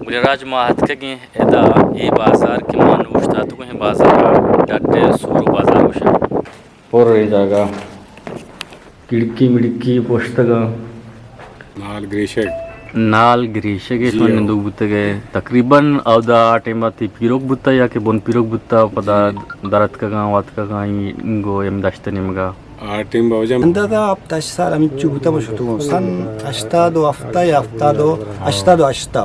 گل راج، ما اتکگیں ادا، اے بازار کہ ما نوشتاتگیں بازار ءَ ڈڈ ءِ سور ءُ بازار گوشاں۔ پر اے جاگہ کھڑکی مڑکی پشتگاں۔ نال گریشگ۔ نال گریشگ ءَ جی شما ہو۔ نندوک بوتگ ئے۔ تقریباً اودا آ ٹائم ءَ تئی پیروک بوتا یا کہ بن پیروک بوتا، پدا جی۔ در اتکگاں، واتکگاں، اینگو ایم دشت ءِ نیمگا۔ آ ٹیم باوجہ اندازہ ہپت ہشت سال ہمینچو بوتا، من شتگوں۔ سن ہشتاد و ہفت یا ہفتاد و، ہشتاد و ہشت۔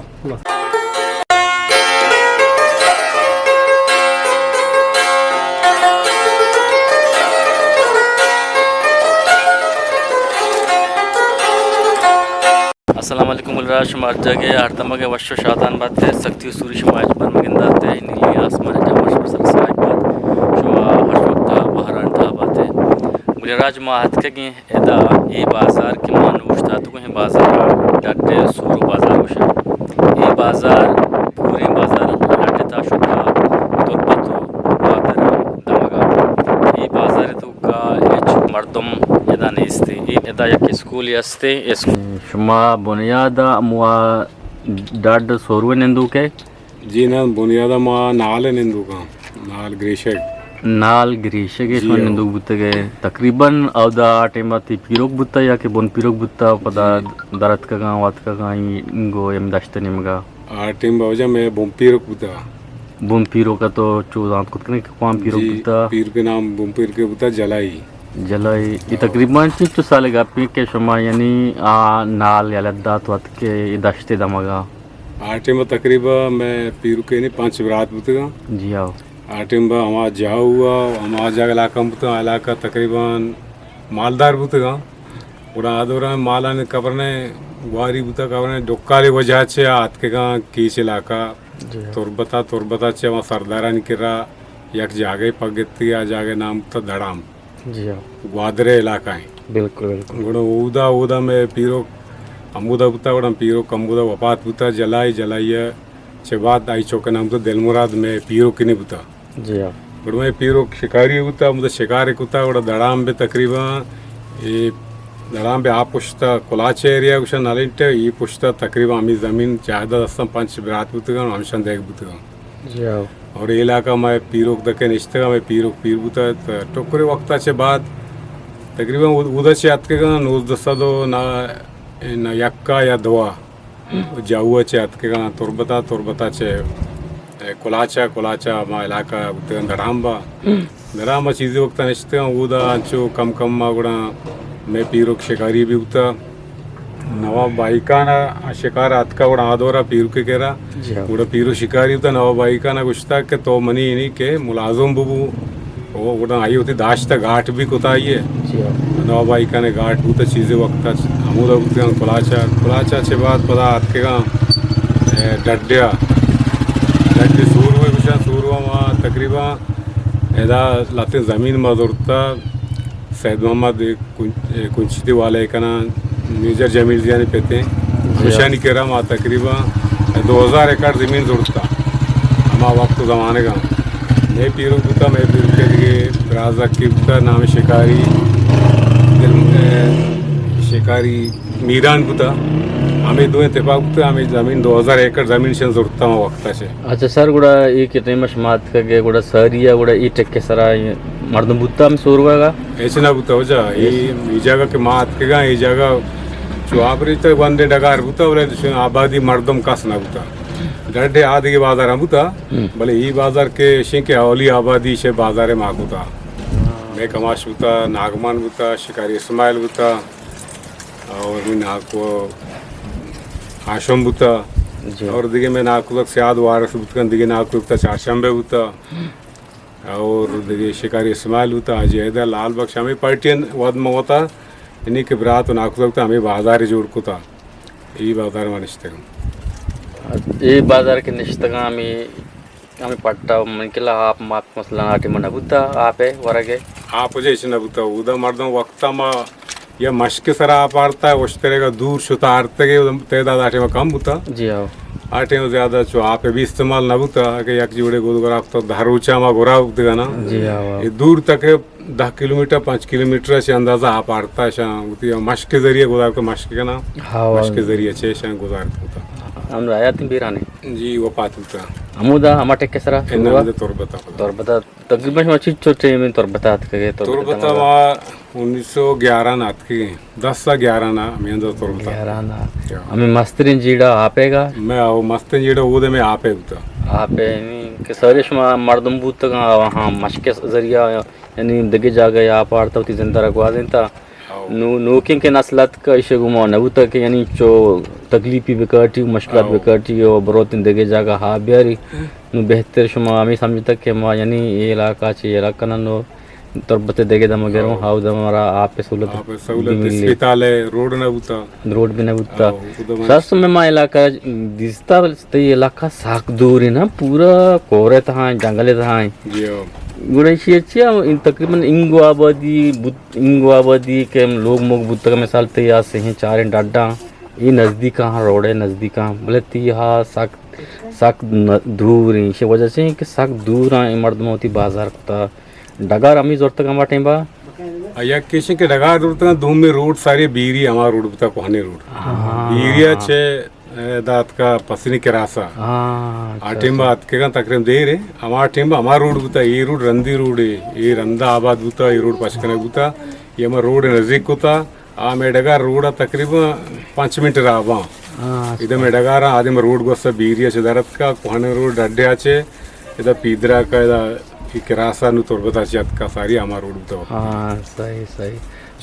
السلام علیکم گل راج، شما ہر جاگہ ہر دمگ ءَ وش ءُ شادان بات ئے، سکتی ءُ سوری شما ہچبر مگندات ئے، نیلی آسمان ءِ جمبر شما سر ساہگ بات، شما ہر وقت ءَ بہرانی تہا بات ئے۔ گل راج، ما اتکگیں ادا، اے بازار کہ ما نوشتاتگیں بازار ءَ ڈڈ ءِ سور ءُ بازار گوشاں۔ اے بازار پوریں بازار ءَ ڈڈ ءِ تہا شتا تربت ءُ گوادر ءِ دمگا۔ اے بازار ءِ توکا ہچ مردم ادا نیست۔ اے ادا یک اسکولے است۔ اسکول۔ شما بنیاد ءَ ہموا ڈڈ سورو ءَ نندوک ئے؟ جی ناں، بنیاد ءَ ما نال ءَ نندوکاں، نال گریشگ۔ نال گریشگ ءَ جی شما ہو۔ نندوک بوتگ ئے۔ تقریباً اودا آ ٹائم ءَ تئی پیروک بوتا یا کہ بن پیروک بوتا، پدا جی۔ در اتکگاں، واتکگاں، اینگو ایم دشت ءِ نیمگا۔ آ ٹیم باوجہ مئے بن پیروک بوتا۔ بن پیروک ءَ تو چو زانت کت کنے کہ کوام پیروک جی، بوتا؟ پیروک ءِ نام بن پیروک بوتا، جلائی۔ جلائی۔ اے ہو۔ تقریباً چنچو سال ءِ گپے کہ شما یعنی آ نال یلہ دات وت کہ اے دشت ءِ دمگا؟ آ ٹیم ءَ تقریباً مئے پیروکے نی پنچ برات بوتگاں۔ جی ہاؤ۔ آ ٹیم ءَ ہما جاؤ ءَ ہما جاگہ علاقہ بوتگاں، علاقہ تقریباً مالدار بوتگاں۔ گڑا آ دوران مالانی کبرنے گواری بوتا، کبرنے ڈکالے وجہ چہ آتکگاں کیچ علاقہ۔ جی ہاں۔ تربتا، تربتا چہ ہما سردارانی کرا یک جاگہے پگتی، آ جاگہ نام بوتا دڑام۔ جی ہاں۔ گوادر ءِ علاقہ ایں۔ بالکل، بالکل۔ گڑا اودا، اودا مئے پیروک ہمودا بوتا، گڑا پیروک ہمودا وفات بوتا، جلائی، جلائی ءَ چہ بعد آئی چوکا نام بوتا دلمراد، مئے پیروک نی بوتا۔ جی ہاں۔ گڑا مئے پیروک شکاری بوتا، ہمودا شکار کتا، گڑا دڑام بہ تقریباً، اے دڑام بہ آ پشتا کلاچ ایریا گوشن نالینٹ، اے پشتا تقریباً ہمے زمین جائیداد استاں، پنچ برات بوتگاں، ہمشان دیگ بوتگاں۔ جی ہاؤ۔ اور اے علاقہ مئے پیروک دکے نشتگاں، مئے پیروک پیر بوتا، تو ٹکرے وقتا چہ بعد تقریباً او-، اودا چہ اتکگاں نوزدہ سد و نا-، نا یکا یا دوا۔ جاؤ چہ اتکگاں تربتا، تربتا چہ، اے، کلاچا، کلاچا ما علاقہ بوتگاں دڑامبا۔ دڑامبا چیزے وقتا نشتگاں، اودا انچو کم کم ما گڑا مئے پیروک شکاری بھی بوتا۔ نواب بھائی خان ءَ شکار اتکا گڑا آ دورا پیروکے کرا۔ جی ہاں۔ گڑا پیرو شکاری بوتا، نواب بھائی خان ءَ گوشتا کہ تو منی یعنی کہ ملازم ببو۔ او گڑا آئی وتی داشتہ گاٹ بھی کتا آئی ءَ۔ جی ہاں۔ نواب بھائی خان ءِ گاٹ بوتا چیزے وقتا چ-، ہمودا بوتگاں کلاچا، کلاچا چہ بعد پدا اتکگاں، اے، ڈڈیا۔ ڈڈ سورو گوشاں، سورو ما تقریباً ادا لہتیں زمین ما زرتا سید محمد کن-، اے، کنچتی والے کناں، میجر جمیل زیانی پتیں۔ جی۔ ہمشانی کرا ما تقریباً دو ہزار ایکڑ زمین زرتا۔ ہما وقت و زمانگاں۔ مئے پیروک بوتا، مئے پیروک دگہ برازکی بوتا، نام شکاری، دل-، اے، شکاری میران بوتا۔ ہمے دوئیں تپاک بوتا، ہمے زمین دو ہزار ایکڑ زمین شن زرتا ہما وقتا چہ۔ اچھا سر، گڑا اے کہ ٹائم شما اتکگ ئے، گڑا ساری ءَ گڑا اے ٹک ءِ سرا مردم بوتا ہم سوروا گا؟ ہچ نہ بوتا واجہ۔ اے، اے جاگہ کہ ما اتکگاں، اے جاگہ چو آپ ریچتا گوندے ڈگار بوتا، بلے آبادی مردم کس نہ بوتا۔ ڈڈے آدگہ بازار ہم بوتا، ہم۔ بلے اے بازار کہ شین کہ اولی آبادی شے بازار ما بوتا۔ مئے کماش بوتا، ناگمان بوتا، شکاری اسماعیل بوتا۔ اور مئے ناکو ہاشم بوتا۔ جی۔ اور دگہ مئے ناکو سیاد وارث بوتگن، دگہ ناکو بوتا چارشنبے بوتا۔ اور دگہ شکاری اسماعیل بوتا، حاجی حیدر، لال بخش، ہمے پارٹی وت ما وتا، یعنی کہ برات و ناکو بوتا، ہمے بازار جوڑ کتا۔ اے بازار ما نشتگم۔ اے بازار کہ نشتگاں ہمے ہمے پٹ ءَ من کلا آپ ماپ مثلاً آ ٹائم ءَ نہ بوتا، آپ ءِ ورگ ءِ؟ آپ ءِ ہچ نہ بوتا۔ اودا مردم وقت ءَ ما یا مشک ءِ سرا آپ آرتا، اشتر ءَ دور شتا آرتگ ءَ، تعداد آ ٹائم ءَ کم بوتا۔ جی ہاں۔ آ ٹائم ءَ زیادہ چو آپ ءِ بھی استعمال نہ بوتا کہ یک جوڑے گود گرا تو دہ روچا ما گرا بوتگاں نا۔ جی ہاں۔ اے دور تک دہ کلومیٹر، پنچ کلومیٹر ءَ چہ اندازہ آپ آرتا، شاں وتی مشک ءِ ذریعہ گزارت، مشک کنا، ہاں، مشک ءِ ذریعہ چہ شاں گزارت بوتا۔ ہم حیات بیرانے؟ جی، وفات بوتا۔ ہمودا ہما ٹکے سرا؟ اے نہ، ہمودا تربتا۔ تربتا۔ تقریباً شما چنچو ٹیم تربتا اتکگے؟ تربتا ما انیس سو گیارہ نا اتکگیں، دس ء گیارہ نا ہمیں اندر تربتا۔ گیارہ نا۔ ہمیں مسترین جیڑا آپے گا؟ میں او مسترین جیڑا او دے میں آپے بوتا۔ آپے یعنی کہ سارے شما مردم بوتگاں، ہاں، مشق ذریعہ یعنی دگہ جاگہ یا آپ آرتا وتی زندہ را گوازینتا۔ ہو۔ نو، نوکیں کہ نسل اتکا ایشی گوما نہ بوتا کہ یعنی چو تکلیفی بکاٹی، مشکلات ہو۔ بکاٹی و بروتیں دگہ جاگہ ہا بیاری۔ نو بہتر شما ہمیں سمجھتا کہ ما یعنی اے علاقہ چے علاقہ نہ نو تربت دگہ دم گروں، ہو۔ ہاو دم را آپ سہولت آپ سہولت بھی ملی۔ اسپتال ہے، روڈ نہ بوتا۔ روڈ بھی نہ بوتا۔ ہو، خدا من سس میں ما علاقہ دیستا تئی علاقہ سک دور ہے نا، پورا کورے تہا ہیں، جنگلے تہا ہیں۔ جی ہاں۔ گڑا ایشی اچھی ہم ان تقریباً انگو آبادی بوت، انگو آبادی کہ ہم لوگ موگ بوتگ، مثال تئی آ سہیں چاریں ڈڈاں، اے نزدیک ہاں، روڈے نزدیک ہاں، بلے تئی ہا سک، سک ن-، دور ہیں۔ ایشی وجہ سے کہ سک دور ہیں، اے مردم ہوتی بازار کتا۔ ڈگار ہمیں زورتگ ہما ٹائم با؟ آ، یک کیشن کہ ڈگار زورتگ، دومی روڈ ساری بیری ہما روڈ بوتا، کوہنی روڈ۔ ہاں۔ بیری چے اے، داتکا پسنی کراسا۔ ہاں، آ اچھا، ٹیم با اچھا۔ اتکگاں تقریباً دیر ہے۔ ہما ٹیم با ہما روڈ بوتا، اے روڈ رندی روڈ ہے، اے رندا آباد بوتا، اے روڈ پشکنگ بوتا، اے ہما روڈ نزدیک ہوتا، آ میں ڈگار روڈ آ تقریباً پانچ منٹ راہ باں۔ ہاں، ادا میں ڈگار آ، آدم روڈ گوسا بیریا چہ درتکا، کوہن روڈ ڈڈیا چے، ادا پیدرا کا، ادا اے کراسا نو تربتا چے اتکا ساری ہما روڈ بوتا۔ ہاں، صحیح، صحیح۔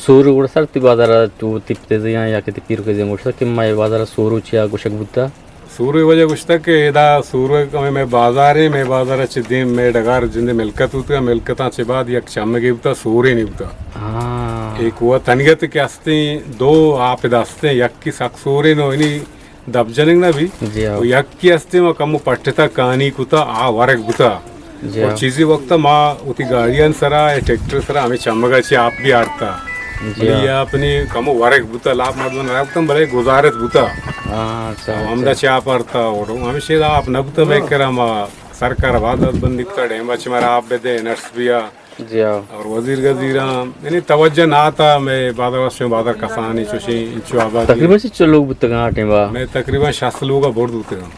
سورو گڑا سر تئی بازار ء تو تئی پت ء زیاں یا کہ تئی پیرک ء زیاں گوشتگ کہ مئے بازار ء سورو چیا گوشگ بوتگ؟ سورو ء وجہ گوشتگ کہ ادا سورو ء ہمے مئے بازار ایں، مئے بازار ء چہ دیم مئے ڈگار جندے ملکت بوتگ، ملکتاں چہ بعد یک چمگے بوتگ، سورے نی بوتگ۔ ہاں۔ اے کوہ تنگت کہ استیں دو آپ ادا استیں، یکی سک سورے نو انی دپ جنگ نہ بی۔ جی ہاں۔ و یکی ہستے ما کمو پٹتا کانی کتا آ ورگ بوتا۔ جی و ہاں۔ چیزی وقت ما وتی گاڑیان سرا یا ٹریکٹر سرا ہمیں چمگا چی آپ بھی آرتا۔ جی بلے ہاں۔ یہ آپ نی کمو ورگ بوتا، لاپ مردم ورگ بوتا، بلے گزارت بوتا۔ ہاں، اچھا، و ہمدا اچھا۔ چی آپ آرتا، اور ہمیشہ دا آپ نہ بوتا، میں ہاں۔ کرا ما سرکار بعد بندی کتا، ڈیم بچ مارا آپ بدے، نرس بیا۔ جی ہاں۔ اور وزیر گزیراں، یعنی توجہ نہ آتا، میں بازار واسطے بازار کسانی چوشیں انچو آبادی۔ تقریباً چنچو لوگ بوتگاں آ ٹائم با؟ میں تقریباً شست لوگ برد بوتگاں۔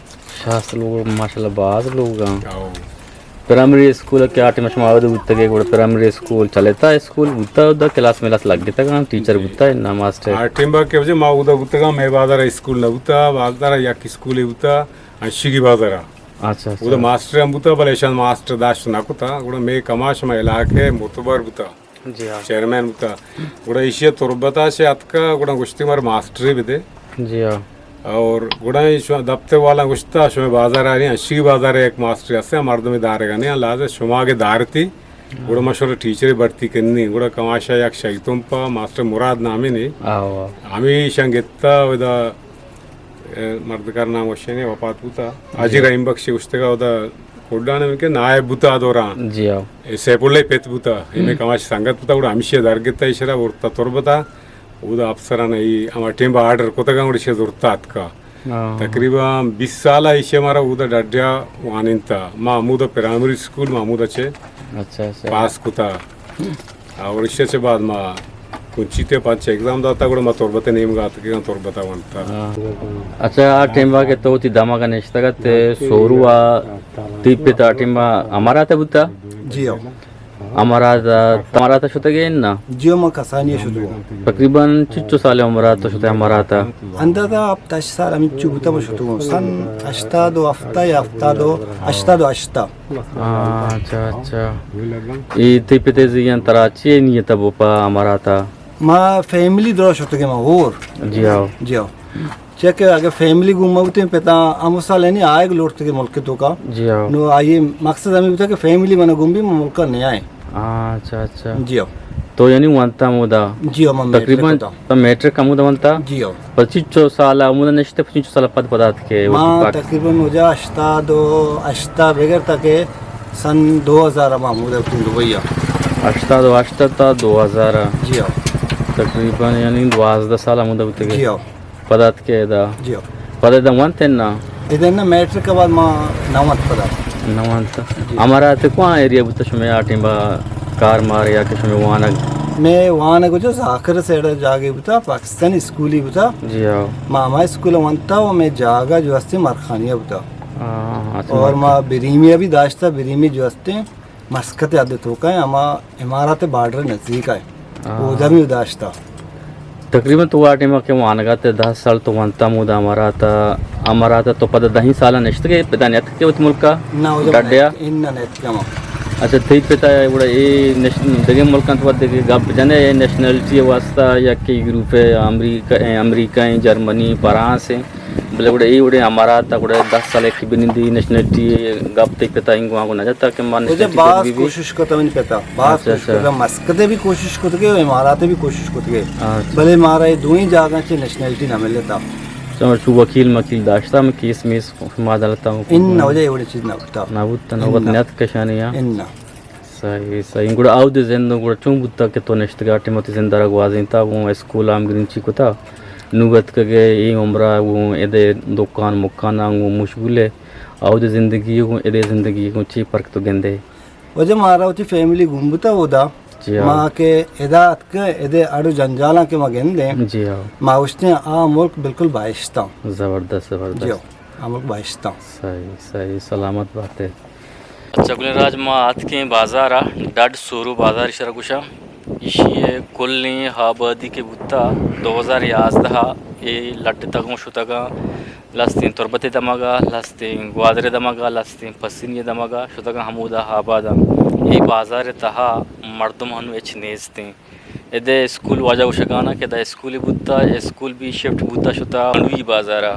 شست لوگ، ماشاءاللہ باز لوگ آں۔ آؤ۔ پرائمری اسکول کہ آ ٹائم شما آباد بوتگے، گڑا پرائمری اسکول چلتا، اسکول بوتا، دا کلاس ملاس لگتگاں، ٹیچر بوتا، نا ماسٹر۔ آ ٹائم با کہ وجہ ما اودا بوتگاں، میں بازار اسکول نہ بوتا، بازار یک اسکولے بوتا، انشگی بازار۔ اچھا، اچھا۔ اودا ماسٹر ہم بوتا، بلے ایشان ماسٹر داشت نہ کتا۔ گڑا مے کماش ہما علاقہ معتبر بوتا۔ جی ہاں۔ چیئرمین بوتا۔ گڑا ایشی تربتا چہ اتکا، گڑا گوشتی مر ماسٹری بدے۔ جی ہاں۔ اور گڑا ایشو دفتر والا گوشتا، شما بازار آ رہی، اشی بازار ایک ماسٹر ہستے، مردم دارگا نہیں، لازم شما کے دارتی۔ گڑا ما شما ٹیچر بھرتی کنی۔ گڑا کماشا یک شیطان پا ماسٹر مراد نامی نے۔ آو، آو۔ ہمیشان گتا ودا اے، مردکار نام گوشینے، وفات بوتا۔ حاجی جی۔ رحیم بخش گوشتگا اودا کوڈان میں کہ نائب بوتا دوران۔ جی ہاں۔ اے سیف اللہ پت بوتا، اے میں کماش سنگت بوتا، گڑا ہمیشہ درگتا ایشرا ورتا تربتا۔ اودا افسران ای ہما ٹیم با آرڈر کتگا، گڑا ایشی زورتا اتکا۔ ہاں۔ تقریباً بیست سال ایشی ہمارا اودا ڈڈیا وانینتا۔ ما ہمودا پرائمری اسکول ما ہمودا چے اچھا، اچھا۔ پاس کتا۔ اور ایشی چہ بعد ما کنچی تے پنچ ایگزام داتا، گڑا ما تربت نیمگا اتکگاں، تربتا ونتا۔ ہاں۔ اچھا، آ ٹیم با کہ تو وتی دماغ نشتگ ات، سورو آ تئی پت آ ٹیم با امارات بوتا؟ جی ہاں۔ امارات، تمارات شتگے نا؟ جی ہاں، ما کسانی شتگو۔ تقریباً چچو سال عمر تو شتے امارات؟ اندازہ ہپت ہشت سال ہمچو بوتا ما شتگو۔ سن ہشتاد و ہفت یا ہفتاد و، ہشتاد و ہشت۔ ہاں، اچھا، اچھا۔ اے تئی پتے زیان ترا چے نیت بوپا اماراتا؟ ما فیملی درا شتگے ما ہور۔ جی ہاں۔ جی ہاں۔ چیا کہ اگر فیملی گون ما بوتیں پتا ہمو سال یعنی آئیگ لوٹتگے ملک توکا۔ جی ہاں۔ نو آئی مقصد ہمیں بوتا کہ فیملی منا گون بھی ما ملکا نیائیں۔ ہاں، اچھا، اچھا۔ جی ہاں۔ تو یعنی وانتا مودا؟ جی ہاں، ما میٹرک تقریباً وانتا۔ تو میٹرک ہمودا ونتا؟ جی ہو۔ پد چنچو سال ہمودا نشتے، پد چنچو سال پد پدا اتکے ما وتی پاک؟ تقریباً مجھے ہشتاد و ہشت بگر تا کہ سن دو ہزار ما ہمودا اتوں دبئی آ۔ ہشتاد و ہشت تا دو ہزار۔ جی ہو۔ تقریباً یعنی دوازدہ سال ہمودا بوتگے۔ جی ہو۔ پدا اتکے ادا؟ جی ہو۔ پدا ادا ونت نا؟ ادا نا، میٹرک کے بعد ما نہ ونت پدا۔ نہ ونت۔ جی۔ امارات کواں ایریا بوتا شمے آ ٹیم با کار مار یا کہ شمے وانگ؟ مئے وانگ جو زاکر سیڈ جاگے بوتا، پاکستانی اسکولی بوتا۔ جی ہاں۔ ما ہما اسکول ونتا و مئے جاگہ جو ہستے مرخانیہ بوتا۔ ہاں، ہاں، اور ما بریمی بھی داشتا، بریمی جو ہستے مسقط حد توکا ہے، ہما امارات بارڈر نزدیک ہے۔ ہاں۔ اودا بھی داشتا۔ تقریباً تو آ ٹائم کہ وانگا تے دہ سال تو ونتا مودا امارات، امارات تو پدا دہیں سال نشتگے، پدا نیت کہ وت ملکا نہ، اودا ڈڈیا؟ ان نہ نیت کما۔ اچھا، تئی پتا ہے، گڑا اے نش-، دگہ ملکاں تو دگہ گپ جنے، اے نیشنلٹی واسطہ یا کہ یورپ ہے، امریکہ، امریکہ ہیں، جرمنی، فرانس ہیں، بلے گڑا اے وڑے امارات، گڑا دہ سال کہ بنندی نیشنلٹی گپ تئی پتا انگو آنگو نہ جتا کہ ما وجہ نیشنلٹی باز بی بی۔ کوشش کتا منی پتا، باز اچھا، کوشش اچھا۔ کتا، مسقط بھی کوشش کتگے و امارات بھی کوشش کتگے۔ اچھا۔ بلے مارا اے دوئیں جاگہ چے نیشنلٹی نہ ملتا۔ چو، چو وکیل مکیل داشتا، میں کیس میس شما عدالت ءَ ان نہ وجہ اے وڑیں چیز نہ بوتا۔ نہ بوتا، نہ ان وت نہ۔ نیت کشانی ہاں۔ ان نہ۔ صحیح، صحیح۔ گڑا آودے زند گڑا چون بوتا کہ تو نشتگا ٹیم وتی زند را گوازینتا، گوں اسکول ہم گرنچی کتا، نو اتکگے اے عمرا گوں ادے دکان مکان ہم گوں مشغول ہے، آودے زندگی گوں ادے زندگی گوں چی فرق تو گندے؟ وجہ مارا وتی فیملی گم بوتا اودا۔ جی ہاں۔ ما کہ ادا اتکہ، ادے اڑ و جنجالاں کہ ما گندیں، جی ہاں۔ ما گوشتیں آ ملک بالکل بہشتاں۔ زبردست، زبردست۔ جی ہاں، آ ملک بہشتاں۔ صحیح، صحیح، سلامت باتے۔ اچھا گلیں راج، ما اتکیں بازارا، ڈڈ سورو بازار شرا گوشاں۔ ایشی کلیں آبادی کہ بوتا دو ہزار یازدہ اے لڈتگوں شتگاں۔ لستیں تربت ءِ دمگ ءَ، لستیں گوادر ءِ دمگ ءَ، لستیں پسنی ءِ دمگ ءَ شتگاں، ہمودا آباد اَنت۔ اے بازار ءِ تہا مردم ہنو ہچ نیست ایں۔ ادے اسکول واجہ گوشگانا کہ ادا اسکولے بوتا، اسکول بھی شفٹ بوتا شتا گانڈوی بازار ءَ،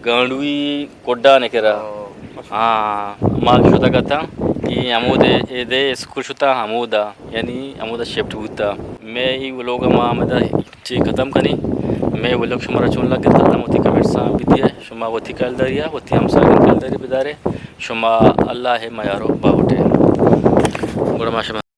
گانڈوی کڈان ءِ کرا۔ ہاں، ما شتگ اتاں کہ ہمودے ادے اسکول شتا ہمودا، یعنی ہمودا شفٹ بوتا۔ مئے ای ولوگ ما ہمدا چی ختم کنیں۔ مئے ولوگ شمارا چون لگت، ختم وتی کمنٹساں بدیے۔ شما وتی کلداریا، وتی ہمساہگانی کلداری بدارے۔ شما اللہ ءِ میار و باہوٹے۔ گڑا ما شما